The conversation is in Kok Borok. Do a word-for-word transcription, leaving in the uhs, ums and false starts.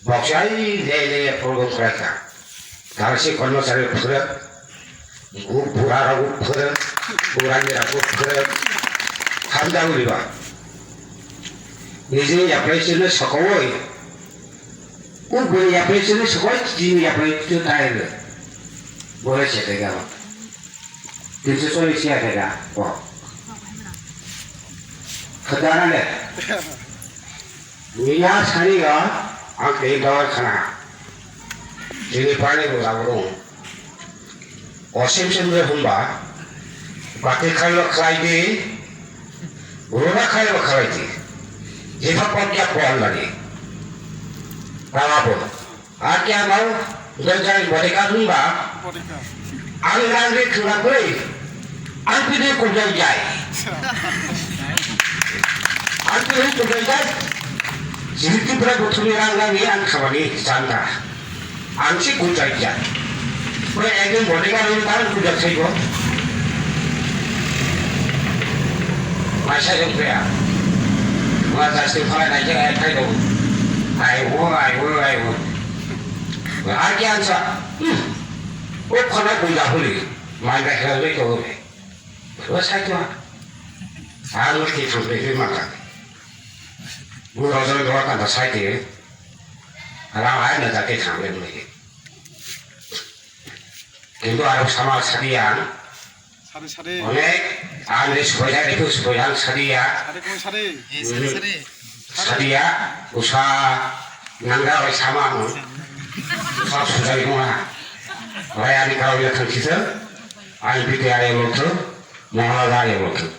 Boksai le le program khlai kha. Tara se kormochari phwrwk, bu-, bura rok phwrwk, burani rok phwrwk, hamjak uli ba. Nijini yaplai chini sokowoi, u bini yaplai chini sokoi, chini yaplai chini tai le. Bore se tega ba. Tinso choli sia tega. Bo. Khadana le. Miya sani yo, ang tei dawai khana. Chini pani bo jabo dong. Osim sim de humba. Bati khailo khlai di. Runa khailo khlai di. Jepha pokya pon lagi. Tama bo. Akya mau, jai jai bodeka humba. Bodeka. Ang rang ri khwlak bai. Ang pide kujai jai. Ang pide kujai jai. Jiri Tripura buthuni rang rang ni ang khabani chanda. Ang si kujai jai. Pura ekdom bodeka rang rang kujak saibo. Masa jong pria. Masa si phalai nai jai khai do. Ai wo, ai wo, ai wo. Akya sa. Hmm. O khana kujak huli. Mai ga hela le ko. Wa sai to. Aro ki thang pe ma ka. Bu ro ro ro ka da sai te. Ra ai na da ke thang le mo ye. Kintu aro sama sadiya. Sadi sadi. Onek ani subai da itu subai ang sadiya. Sadi ko sadi. Sadiya usa nangga oi sama anu. Sa sujai mo na. Oi ani kau ya thang sisa. Ai piti ai lo tu. Mohla da ai lo tu.